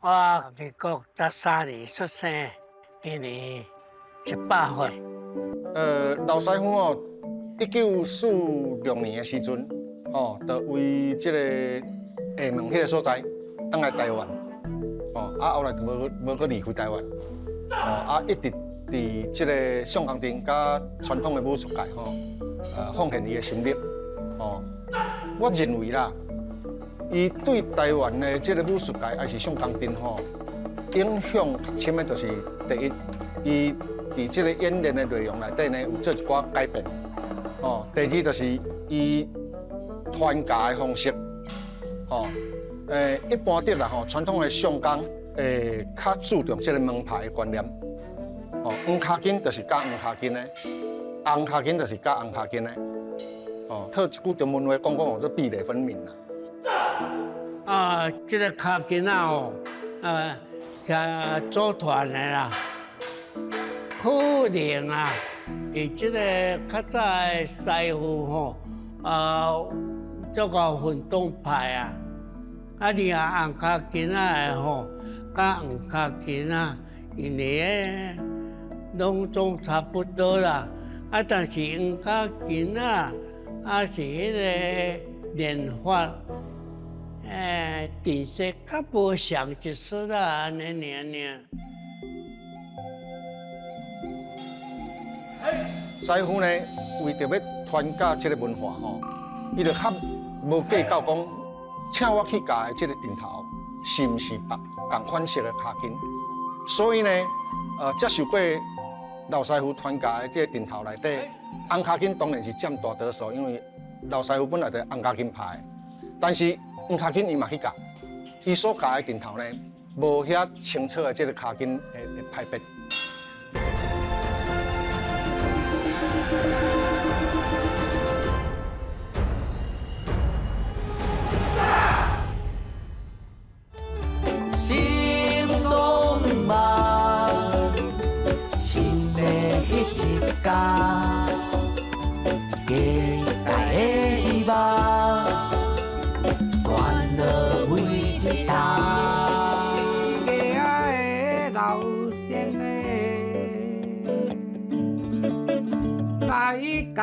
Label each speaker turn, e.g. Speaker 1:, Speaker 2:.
Speaker 1: 我民國13年出生，今年100歲。
Speaker 2: 老師傅哦，1946年的時陣，吼，就為這個廈門彼個所在，轉來台灣，哦，啊後來就無閣離開台灣，哦，啊一直佇這個相公陣佮傳統的武術界吼，奉獻伊的心力，哦，我認為啦，伊對台灣的這個武術界還是相公陣吼，影響較深的就是第一，伊佇這個演練的內容內底呢，有做一寡改變，哦，第二就是伊傳教的方式，吼，一般的啦吼，傳統的相公會較注重這個門派的觀念，哦，黃跤筋就是教黃跤筋的，紅跤筋就是教紅跤筋的，哦，套一句中文話講講哦，做壁壘分明啦。
Speaker 1: 啊，這個跤筋仔哦，組團的啦，可能啊，佇這個較早的師傅吼，啊，這個分黨派啊，啊，你啊紅跤筋仔的吼，佮黃跤筋仔，因為攏總差不多啦，啊，但是黃跤筋仔，啊是彼個練法。陣勢較無相一絲啦，按呢爾爾。
Speaker 2: 師傅呢，為著欲傳教這個文化吼，伊就較無計較講，請我去教的這個陣頭是毋是別仝款式的跤筋，所以呢，接受過老師傅傳教的這個陣頭內底，紅跤筋當然是佔大多數，因為老師傅本來就紅跤筋派的，但是黃跤筋伊嘛去教，伊所教的陣頭呢，無遐清楚的這個跤筋的派別。
Speaker 3: 心爽夢，新的彼一天，期待的希望，歡樂每一天。
Speaker 4: 的老先的來甲